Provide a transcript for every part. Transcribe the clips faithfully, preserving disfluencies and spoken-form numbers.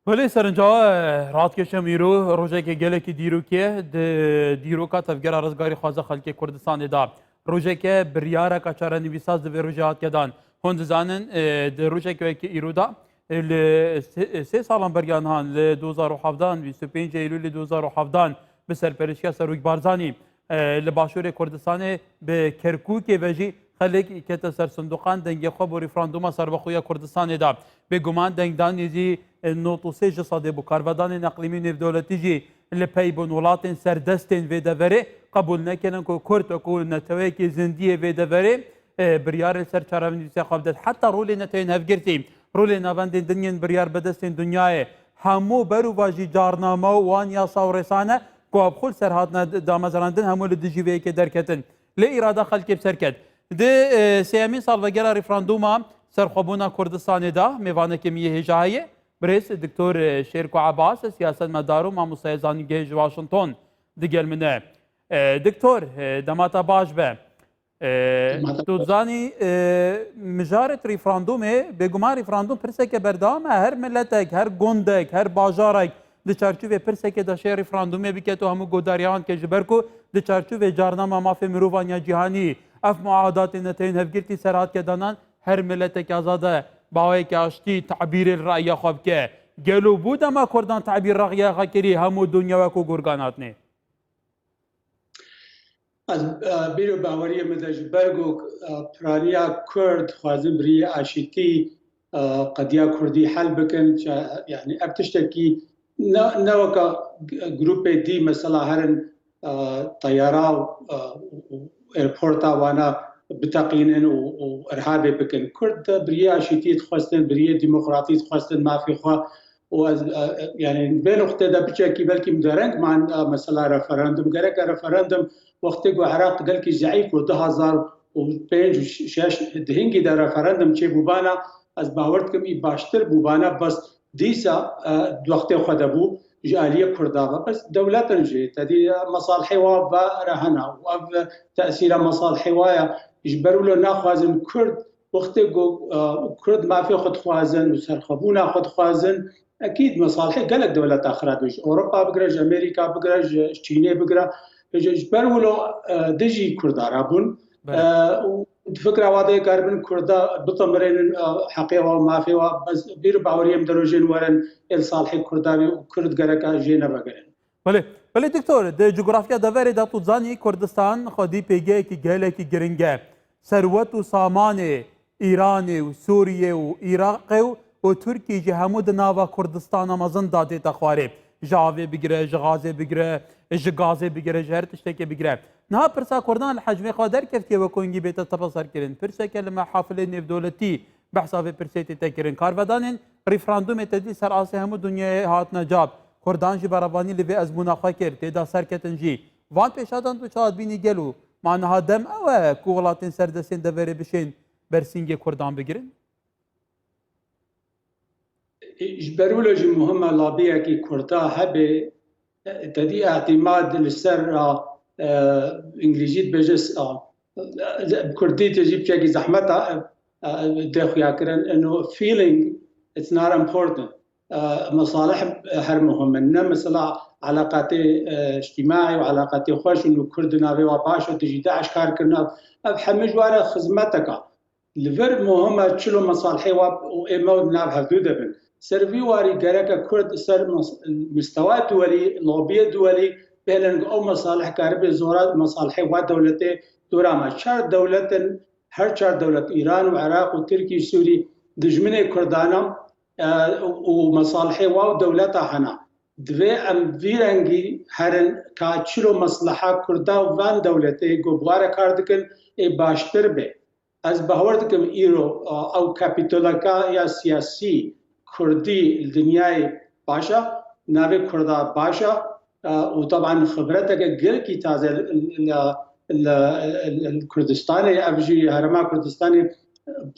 Belê serinca, e, radkeşem îro, rojeke gelekî dîrokê, di dîroka tevgera rizgarî xwaze xelkê Kurdistanê de. Rojeke biryareka çarenivîsa di vê rojê hatiye dan. Hûn dizanin, e, di rojeke wekî îro de, e, li sê, sê salan beriya nihan, li du hezar û hevdehan, bîst û pêncê Eylûlê du hezar û hevdehan, bi serpereştiya Serok Barzanî, e, li başûrê Kurdistanê bi Kerkûkê ve jî xelk kete ser sindoqan dengê xwe bo referanduma serbixwe ya Kurdistanê da. Bêguman dengdan nêzî, e, nod û sê ji sedê bû. Karvedanên eqlîmî û nêvdewletî jî li pey bûn. Welatên serdestên vê deverê qebûl nekirin ku Kurd wekû neteweyekî zindiyê vê deverê, e, biryarê ser çarevinivîsê xwe bidin. Heta rolê netewên hevgirtî, rolê navendên din yên biryar bi destên dinyayê, hemû berûva jî carname û wan yasa û rêsane ku ev xul ser hatine d-, damezrandin, hemû li dijî vê yekê derketin. Lê îrada xelkê bi ser ket. Di, e, sêyemîn salvegera referandûma serxwebûna Kurdistanê de mêvanekê min yê hêja heye. Birêz Doktor, e, Şêrko Ebas, siyasetmedar û mamosteya zanîngehê ji Washington digel min e. E, Doktor, e, dema te baş be. E, Dema te tu baş. Dizanî, e, mijarê referandûmê, bêguman referandûm pirseke berdewam e. Her miletek, her gundek, her bajarek di çarçovê pirsekê de şê referandûmê biket û hemû guhdariya wan ke ji ber ku di çarçovê carnama mafê mirovan ya cîhanî, ev muadatê netewên hevgirtî ser hatiye danan, her miletek azad e bi awayekî aştî tabîrê reya xwe bike. Gelo bû dema Kurdan tabîr reya xwe kirî, hemû dinya wekû gurgan hatine? Ez, e, bîr û baweriyê min de ji ber ku, e, piraniya Kurd dixwazin bi riyê aşîtî, e, qediya Kurdî hel bikin, ça-, yanî ev tiştekî ne, ne weke g-, grûpê dî mesela herin, e, teyara û, e, û airporta wana biteqînin û, û irhabê bikin. Kurd de bi riyê aşîtî dixwestin, bi riyê demokratî dixwestin mafê xwe û ez, e, e, yanî vê nuqtê de piçekî belkî min dereng man, e, mesela referandum. Gereke referandum wextê ku Iraq gelkî zeîf bû, du hezar û pênc û şeş di hingî de referandum çêbûbana, ez bawer dikim î baştir bûbana, bes dîsa, e, di wextê xwe de bû ji aliyê Kurda ve. Bes dewletin jî, tedî, e, mesalihê wa ve re hene û ev tesîra mesalihê wa ye. Ji ber wilo naxwazin Kurd, wextê ku, e, Kurd mafê xwe dixwazin û serxwebûna xwe dixwazin, ekîd mesalihê gelek dewleta xira dibin. Ji Ewropa bigire, ji Amerîka bigire, ji Çînê bigire, ji, ji ber wilo, e, dijî Kurda re bûn. Belê. E, û di fikra wa de karibin Kurda bitimirênin, e, heqê wa û mafê wa, bes bîr û baweriyê min de rojên werin ê li salihê Kurda bê û Kurd gereka jê nevegerin. Belê, belê doktor, di cografya deverê de tu zanî Kurdistan xwedî pêgehekî gelekî giring e. Serwet û samanê Îranê û Sûriyê û Iraqê û, û Tirkiyê jî hemû di nava Kurdistana mezin de tête xwarê. Ji avê bigire, ji xazê bigire, ji gazê bigire, ji her tiştekê bigire. Niha pirsa Kurdan li hecmê xwe derkeftiye wek ku hingî bête tepeserkirin. Pirseke li mehafilê nêvdewletî behsa vê pirsê tête kirin. Karvedanên referandumê tedî ser asê hemû dinyayê hatine cab. Kurdan jî berevanî li vê ezmûna xwe kir, tê de serketin jî. Van pêşatan tu çawa dibînî gelo? Ma niha dem ew e ku welatên serdestên deverê bişên ber sîngê Kurdan bigirin? Ji ber wilo jî muhim e labiyekî Kurda hebe, tedî îtîmad li ser, e, îngilîzî dibêje, e, bi kurdî tê jî piçekî zehmet e, e, tê xuya kirin. Ino feeling, it's not important. E, mesalih her muhim in. Ne mesela eleqatê, e, îctîmaî û eleqatê xweş in û Kurd di navê wa baş e, dijî DAIŞ kar kirin. Ev, ev hemî ji ware xizmeteka. Li vir muhim e çilo mesalihê wa û ê me û di nav hevdû de bin. Ser vî warî gereke Kurd ser mes-, mistewa duwelî, lobiyê duwelî bêlin ku ew mesalih karibe zora mesalihê wa dewletê dora me. Çar dewlet in, her çar dewlet, Îran û Iraq û Tirkî, Sûrî, dijminê Kurdan e, e, û mesalihê wa û dewleta hene. Divê em vî rengî herin ka çilo mesleha Kurda û van dewletê ku bi wa re kar dikin ê baştir be. Ez bawer dikim îro, a, ew kapîtoleka ya siyasî kurdî li dinyayê baş e, navê Kurda baş e, a, û teban xibreteke gelkî taze li, li, li, li Kurdistanê, ev jî Herêma Kurdistanê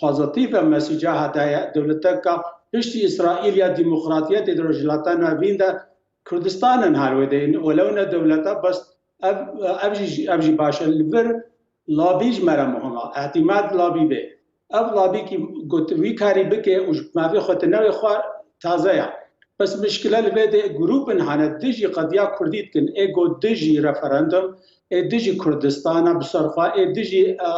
pozîtîf e, mesîca hadaye dewleteka piştî Îsraîl ya demokratiyetê di Rojhilata Navîn de Kurdistan in her wê de yên, welew ne dewlet e, bes ev, ev jî, ev jî baş e. Li vir labî ji me re muhim e. Îtîmad labî bê. Ev labî kî got wî karî bike û ji mafê xwe tu newê xwe taze ye. Bes mişkile li vê de grûpin hene dijî qediya Kurdî dikin, ê got dijî referandum, ê dijî Kurdistana bi ser xwe, ê dijî, e,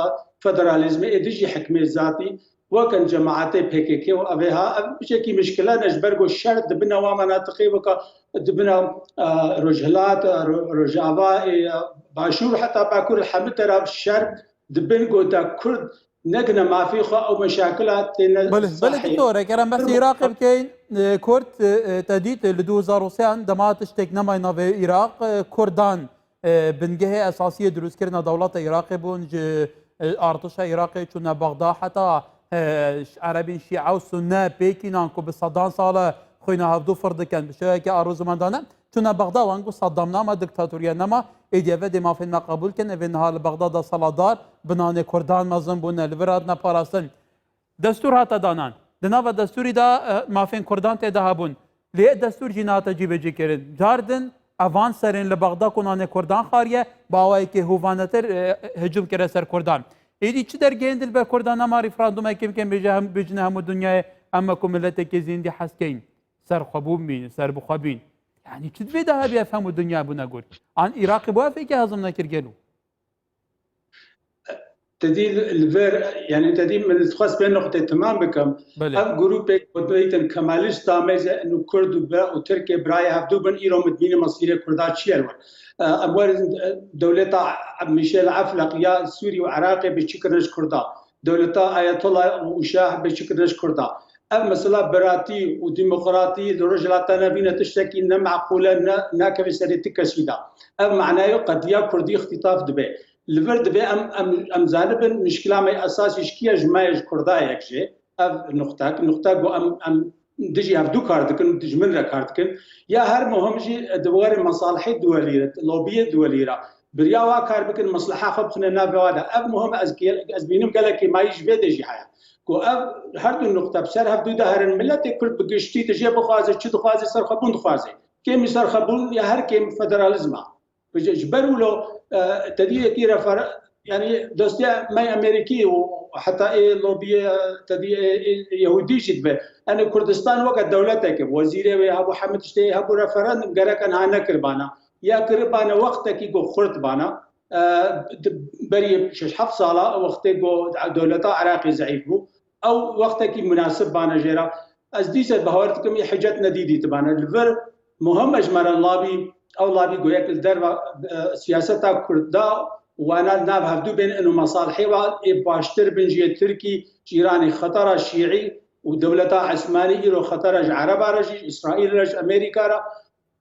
federalîzmê, ê dijî hikmê zatî, wekin cemaetê P K K û ev ê ha, ev biçekî mişkile ne, ji ber ku şer dibine wa menatiqê weka dibine, e, Rojhilat, e, Ro-, Rojava, ê, e, Başûr heta Bakur, hemî teraf şer dibin ku da Kurd negine mafê xwe, ew meşakila têne Belê, belê sahê. Doktor, eger em behsê Iraqê bikeyin, e, Kurd, e, te dît, e, li du hezar û sê an dema tiştek nemayê navê Iraq, e, Kurdan, e, bingehê esasî yê dirustkirina dewleta Iraqê bûn, ji, e, artişa Iraqê çûne Bexda, heta, e, ş-, Erebên Şîe û Sunne pêk înan ku bi sedan sal e xwîna hevdû fir dikin, bi şêweyeke arozumandane. Çûne Bexda, wan got Saddam nama, diktatoriya nema, êdî ev ê dê mafên me qebûl kin, ev ê niha li Bexda desthilatdar, bi nanê Kurdan mezin bûne, li vir hatine parastin. Destûr hate danan. Di nava destûrî de, e, mafên Kurdan tê de hebûn. Lê destûr jî nehate cîbecî kirin. Car din, evan serên li Bexda ku nanê Kurdan xariye, bi awayekê hovanetir, e, hicûm kire ser Kurdan. Êdî çi dergehên dilber Kurdan nema referandumekê bikin, bêje hem, bêjine hemû dinyayê, em me ku miletekê zîndî hez keyin. Serxwebûn bîn, serbixwe bîn. Yanî çi divê de hebî ev hemû dinya bûne gur? An Iraqê bo ev fêkê hezm nekir gelo? Te dî li vir, yanî te dî min dixwest vê nuqtê temam bikim. Belê. Ev grûpê ku dibêtin Kemalîst damêze û Kurd û bira-, û Tirkê birayê hevdû bin, îro min dibîne mesîrê Kurda çi ye li wir. E, em werin, e, dewleta Mîşel Efleq ya Sûrî û Iraqê bi çi kirine ji Kurda? Dewleta Ayetullah û Şah bi çi kirine ji Kurda? Ev mesela biratî û demokratî li Rojhilata Navîn e tiştekî ne meqûl e, ne, nakeve serê ti kesî de. Ev manayê qediya Kurdî îxtîtaf dibe. Li vir divê em, em, em zanibin mişkila me esasî ji kî ye, ji me ye, ji Kurda ye yek jê. Ev nuqtek, nuqtek ku em, em dijî hevdû kar dikin, ji min re kar dikin. Ya her muhim jî di warê mesalihê duwelî re, lobiyê duwelî re. Biriya wa kar bikin, mesleha xwe bixine navê wa de. Ev muhim e, ez, ez bînim gelekî mayî ji vê de jî heye. Ku ev her du nuqte bi ser hevdû de herin, miletê Kurd bi giştî dijê bixwaze, çi dixwaze, serxwebûn dixwaze. Kêmî serxwebûn ya her kêm federalîzm e. Ji, ji ber wilo, e, te dî yekî refer-, yanî dostiya me Amerîkî û heta ê lobiyê, e, te dî ê, ê Yehûdî jî dibe. Yanî Kurdistan weke dewletek e. Wezîrê wê hebû, hemî tiştê hebû, referandum gerek niha nekiribana. Ya kiribane wextekî ku xurt bana, e, di berî şeş heft sala wextê ku dewleta Iraqê zeîf bû, ew wextekî munasib bane jê re. Ez dîse bawer dikim, ê hicet nedî dîtibane. Li vir muhim e ji me re labî, ew labî ku yek li derva, e, siyaseta Kurd da û wana li nav hevdû bên û mesalihê wa ê baştir bin ji yê Tirkî, ji Îranê xetera Şîî û dewleta Esmanî, îro xetera ji Ereba re jî, ji Îsraîl re, ji Amerîka re.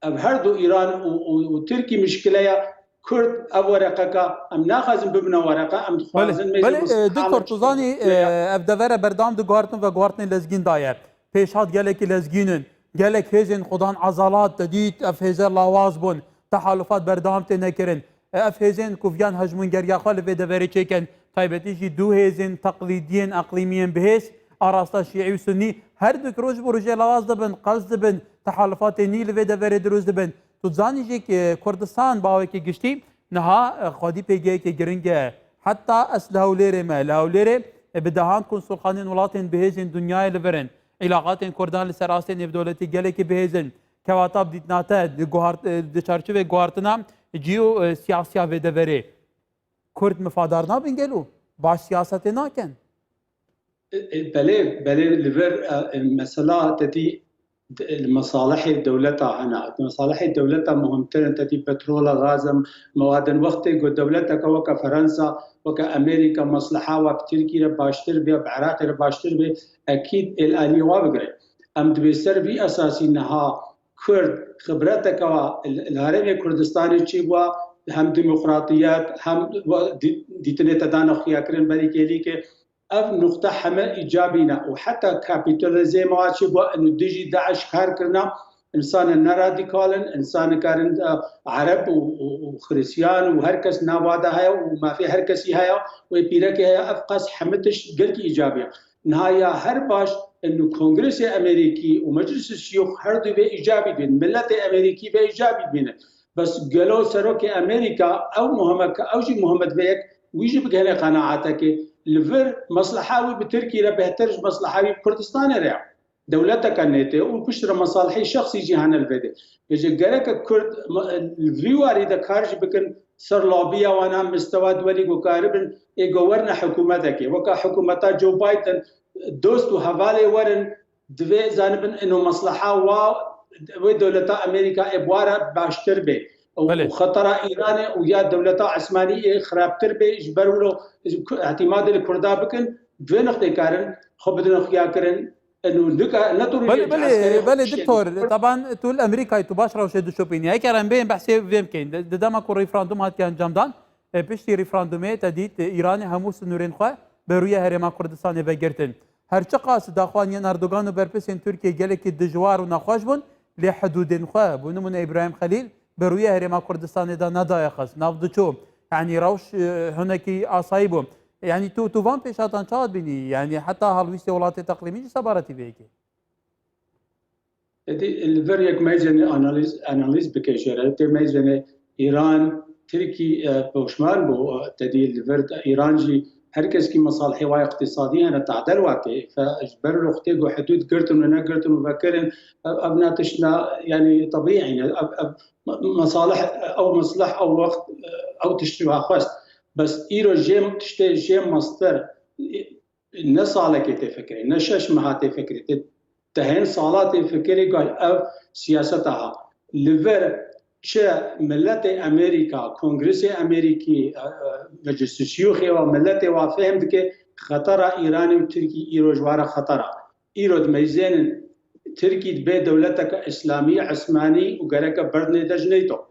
Ev her du Îran û, û, û Tirkî mişkile ye. Kurd ev wereqeka, em naxwazin bibine wereqe, em Belê, dixwazin mêze belê, e, Doktor, tu zanî, e, ev devere berdewam di guhartin ve guhartinê lezgîn daye. Pêşhat gelekî lezgîn in. Gelek hêzên xudan ezalat te dît, ev hêze lawaz bûn. Tehalufat berdewam têne kirin. E, ev hêzên ku viyan hejmûngeriya xwe li vê deverê çêkin, taybetî jî du hêzên teqlîdiyên eqlîmiyên bihêz, arasta şîî û sunî, her du roj bi rojê lawaz dibin, qels dibin, tehalufatê nî li vê deverê dirust dibin. Tu dizanî jî ku Kurdistan bawekî giştî niha, e, xwedî pêgehekê giring e. Heta ez li Hewlêrê me, li Hewlêrê, e, bi dehan konsulxanên welatên bihêzên dinyayê li vir in. Îlaqatên Kurdan li ser astê nêvdewletî gelekî bihêz in. Kewata bi dîtina te di guhart-, e, di çarçovê guhartina cîyo-siyasiya vê deverê, Kurd mifadar nabin gelo? Baş siyasetê nakin? E, e, belê, belê, li vir, e, e, mesela te dî, e, li mesalihê dewleta hene. Mesalihê dewleta muhimtir in, te dî petrol e, gaz e, mewad in. Wextê ku dewleteke weke Fransa, weke Amerîka, mesleha we bi Tirkî re baştir bê, bi Iraqê re baştir bê, ekîd ê li aliyê wa bigire. Em dibê ser vî esasî niha Kurd xibreteke wa li, li herêmê Kurdistanê çêbûwa, hem demokratiyet, hem wa dî-, dîtinê te dane xuyakirin berî kêlîkê. Ev nuqte heme îcabî ne û heta kapîtalîzê me wa çêbûwa, û dijî DAIŞ kar kirina, însanên ne radîkal in, însanên karin, e, Ereb û, û, û Xiristiyan û her kes nava de heye û mafê her kesî heye û ê pîrekê heye, ev qas heme tişt gelkî îcabî ye. Niha ya her baş, û Kongresê Amerîkî û Meclîsê Şiyûx her du vê îcabî dibînin. Miletê Amerîkî vê îcabî dibîne. Bes gelo serokê Amerîka ew muhim e ke ew jî muhim e, divê yek wî jî bigihêne qenaatekê. Li vir mesleha wî bi Tirkî re bêhtir ji mesleha wî bi Kurdistanê re ye. dewleteke nêtê û piştre mesalihê şexsî jî hene li vê de. Vêce gereke Kurd me-, li vî warî de kar jî bikin ser lobiya wan, em mistewa duwerî ku karibin ê ku werine hikûmetekê. Weke hikûmeta Joe Biden, dost û hevalê werin, divê zanibin ino mesleha wa wê dewleta Amerîka ê bi wa re baştir bê. Û Belê. xetera Îranê û ya dewleta Osmanî ê xirabtir bê, ji ber wilo ihtimadê li Kurda bikin, di vê nixtê karin xwe bidin xuyakirin. Eno nika ne tu Belê, rûyê belê, eskerê xwe belê, dişênî. Doktor. Taban tu li Amerîkayê tu baş rewşê dişopînî. Eger em bêyên behsê vê bikeyîn, di, di dema ku referandum hatiye encamdan, e, piştî referandumê te dît, e, Îranê hemû sinûrên xwe bi rûyê Herêma Kurdistanê vegirtin. Her çiqas daxuyan yên Erdogan û berpirsên Tirkiyê gelekî dijwar û nexweş bûn, lê hidûdên xwe, bo nimûne Îbrahîm Xelîl, bi rûyê Herêma Kurdistanê de nedaye xist, nav diçû. Yanî rewş, e, hinekî asayî bû. Yanî tu, tu van pêşhatan çawa dibînî? Yanî heta helwîstê welatê teqlîmî jî sebaretî vê yekê. Te dî li vir yek meyzêne analîz, analîz bike jê re. Tê meyzêne Îran, Tirkî, e, poşman bû. E, te dî li vir de Îran jî her keskî mesalihê wa iqtîsadî hene, tadel wate. Fe ji ber wilo xwe tê ku hidûd girtin û negirtin û vekirin, ev, ev ne tişt ne, yanî tebîî ne. Ev, ev me-, mesalih, ew meslih, ew wext, ew tişt wa xwest. Bes îro jê tiştê jê mestir, ne salekê tê fikirê, ne şeş meha tê fikirê, tê dehên sala tê fikirê, gay ev siyaseta ha. Li vir çi miletê Amerîka, Kongresê Amerîkî, e, e, Meclîsê Şiyûxê wa, miletê wa fehm dike, xetera Îranê û Tirkî îro ji wa re xetera. Îro dimeyzênin Tirkî dibe dewleteke îslamî, Osmanî û gereke berdinê de ji NATO.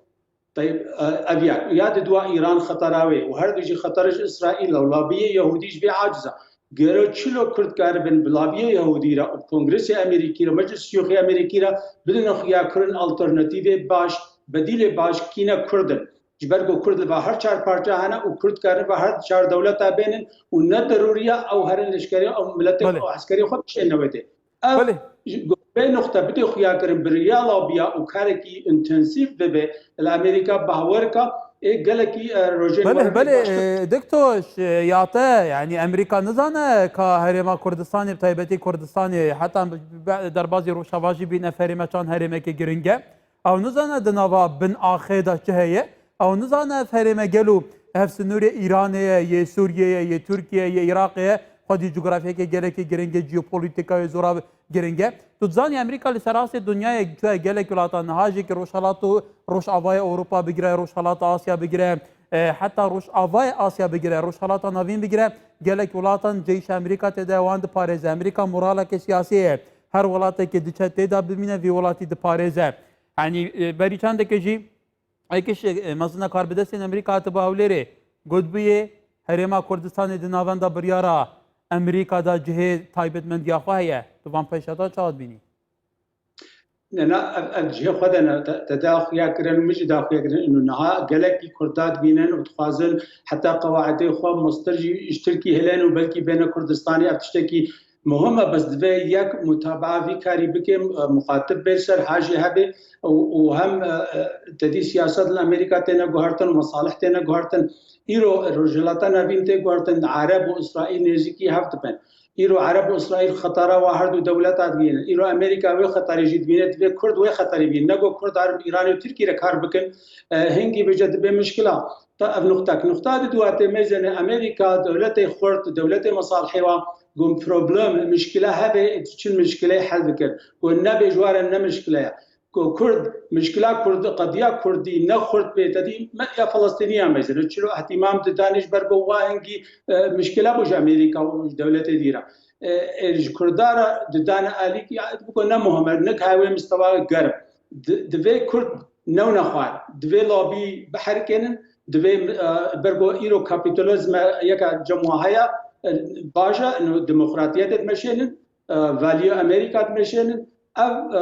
Teyb, e, ev yek. Ya di dua Îran xetera wê û her du jî xetere ji Îsraîl e û labiyê Yehûdî ji vê aciz e. Gero çilo Kurd karibin bi labiyê Yehûdî re û Kongresê Amerîkî re, Meclis Şiyûxê Amerîkî re bidin xuyakirin alternatîvê baş, bedîlê baş kîne Kurd in. Ji ber ku Kurd li va her çar parça hene û Kurd karin va her çar dewleta bênin û ne derûriya ew herin leşkerî ew miletê Belê. ew eskerî xwe bişêne wê dê. Ev Belê. ji, vê nuqte bidê xuya kirin bi riya labiya û karekî întensîf bibe li Amerîka bawer ka ê gelekî, e, rojên Belê, werin belê, baştir. e, Doktor, e, ya te, yanî Amerîka nizane ka Herêma Kurdistanê, bi taybetî Kurdistanê, heta be-, derbazî Rojava jî bîne, ev herême çand herêmekê giring e. Ew nizane di nava bin axê de çi heye. Ew nizane ev herême gelo ev sinûrê Îranê ye, yê Sûriyê ye, yê Tirkiyê ye, yê Iraqê ye. Xwedî cografyayekê gelekî giring e, jeopolîtîkayê zora giring e. Tu dizanî Amerîka li ser astê dinyayê çûye gelek welatan, niha jî ki Rojhelat û Rojavayê Ewropa bigire, Rojhelata Asya bigire, e, heta Rojavayê Asya bigire, Rojhelata Navîn bigire, gelek welatan ceyşa Amerîka tê de wan diparêze. Amerîka moraleke siyasî ye. Her welatekê diçe tê de bimîne, vî welatî diparêze. Yanî, e, berî çandeke jî êkî ji, e, mezina karbidestên Amerîka hatibe Hewlêrê, gotibûyê Herêma Kurdistanê di navenda biryara Amerîka de cihê taybetmendiya xwe heye. Tu van pêşhatan çawa dibînî? Ne, ne, ev, ev cihê xwe de ne, te, te daxuya kirin û min jî daxuya kirin. Û niha gelekî Kurda dibînin û dixwazin heta qewaetê xwe mestir jî ji Tirkî hilên û belkî bêne Kurdistanê. Ev tiştekî muhim e, bes divê yek mutabaa vî karî bike, e, muxatib bê ser, ha jî hebe û, û hem, e, e, tedî siyaset li Amerîka têne guhertin û mesalih têne guhertin. Îro Rojhilata Navîn tê guhertin, Ereb û Îsraîl nêzîkî hev dibin. Îro Ereb û Îsraîl xetara wa her du dewleta dibînin. Îro Amerîka wê xetarê jî dibîne, divê Kurd wê xetarê bînin. Ne ku Kurd herin bi Îranê û Tirkî re kar bikin, e, hingî bêje dibe mişkila. Ta ev nuqtek. Nuqta di dua tê mêzene Amerîka, dewletê xurt, dewletê mesalhê wa, gon problem, mişkile hebe, çin mişkileyê hel bikin. Gon nebê ji wa re ne mişkile ye. Ku Kurd, mişkila Kurd, qediya Kurdî ne xurt bê, te dî me ya Filistîniya mêzene. Çilo ihtimam didane ji ber ku wa hingî, e, mişkile bû ji Amerîka û ji dewletê dî re. E, e, ji Kurda re didane alîkî, ya, biko ne muhim e, nik hay wê mistewa germ. Di, divê Kurd newne xwar, divê labî biherkênin, divê, e, ber ku îro kapîtalîzm e, yeka cem wa heye, e, baş e, ino demokratiyetê dimeşênin, e, valiyê Amerîka dimeşênin. Ev, e,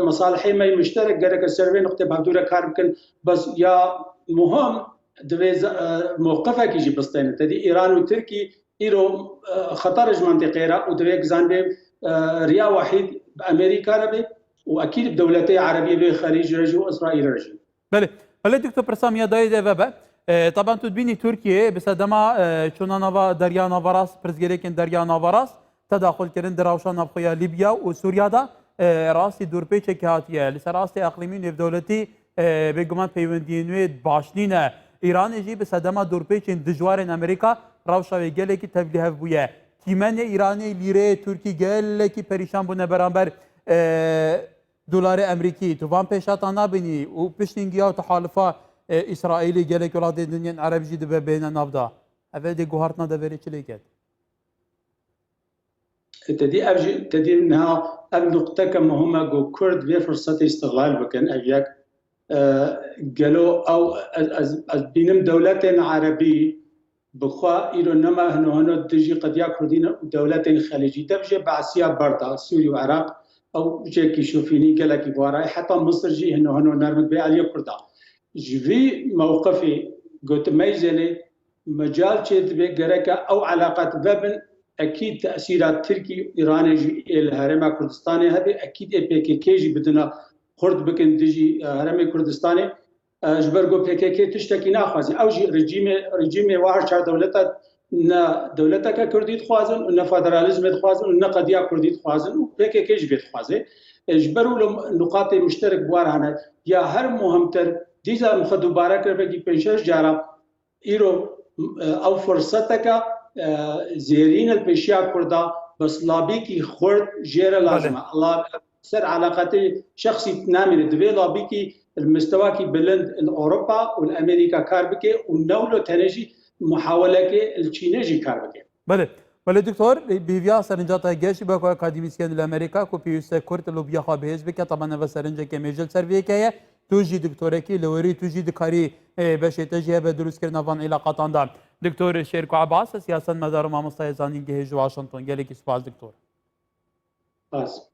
mesalihê me yê mişterek gereke ser vê nuqtê bi hevdû re kar bikin. Bes ya muhim divê ze-, e, mewqifekî jî bistênin. Tedî Îran û Tirkî îro, e, xeter ji mentiqê re û divê zanibê, e, riya wehîd bi Amerîka re bê û ekîd bi dewletê Erebî vê Xelîc re jî û Îsraîl re jî. Belê. Belê, Doktor, pirsa min ya dayê de vebe. E, taban tu dibînî Tirkiye bi sedema, e, çûna nava Derya Naverast, pirsgirêkên Derya Naverast, tedaxulkirin di rewşa navxwe ya Lîbya û Sûriya de, e, rastî dorpêçekê hatiye. Li ser astê eqlîmî û nêvdewletî, e, bêguman peywendiyên wê baş nîne. Îranê jî bi sedema dorpêçên dijwarên Amerîka rewşa wê gelekî tevlîhev bûye. Tîmenê Îranê, lîreyê Tirkî gelekî perîşan bûne beramber, e, dolarê Amerîkî. Tu van pêşatan nabînî û piştî giya û tihalifa, e, Îsraîlî gelek welatên dinyên Ereb jî dibe bêne nav de. Ev ê dê guhartina deverê çi lê ket? Te dî ev jî, te dî niha ev nuqteke muhim e ku Kurd vê firsetê îstixlal bikin. Ev yek, e, gelo ew, ez, ez, ez bînim dewletên Erebî bi xwe îro nema hino hino dijî qediya Kurdî ne û dewletên Xelîcî. Dev jê Beesiya berda Sûrî û Iraq, ew jêkî şofînî gelekî warayê. Heta Misir jî hino hino nermik bê aliyê Kurda. Ji vî mewqifê gotimeyî zelê mecal çê dibe gereke ew eleqat vebin, ekîd tesîra Tirkî û Îranê jî ê li Herêma Kurdistanê hebe, ekîd ê P K K jî bidina xurt bikin dijî, e, Herêmê Kurdistanê. E, ji ber ku P K K tiştekî naxwazin. Ew jî rejîmê, rejîmê wa her çar dewleta ne dewleteke Kurdî dixwazin û ne federalîzmê dixwazin û ne qediya Kurdî dixwazin û P K K jî vê dixwaze. E, ji ber wilo nuqatê muşterek bi war hene. Ya her muhimtir, dîsa min xwe dubare kir, belkî pênc şeş cara, îro, e, ew firseteke, e, zêrîn li pêşiya Kurda, bes labîkî xurt jê re lazim e. Belê. La-, ser eleqatê şexsî namîne. Divê labîkî li mistewakî bilind li Ewropa û li Amerîka kar bike û ne wilo tenê jî muhaweleke li Çînê jî kar bike. Belê. Belê doktor, bi hêviya serinca te geş be ku akademîsyen li Amerîka ku pêwîst e Kurd lobiya xwe bihêz bike, taban ev serinceke mêjil ser vê yekê ye. Tu jî doktorekî li werî, tu jî dikarî, e, beşê te jî hebe dirûstkirina van îlaqatan de. Doktor Şêrko Ebas, siyasetmedar û mamostayê zanîngehê ji Washington. Gelekî spas doktor. Spas.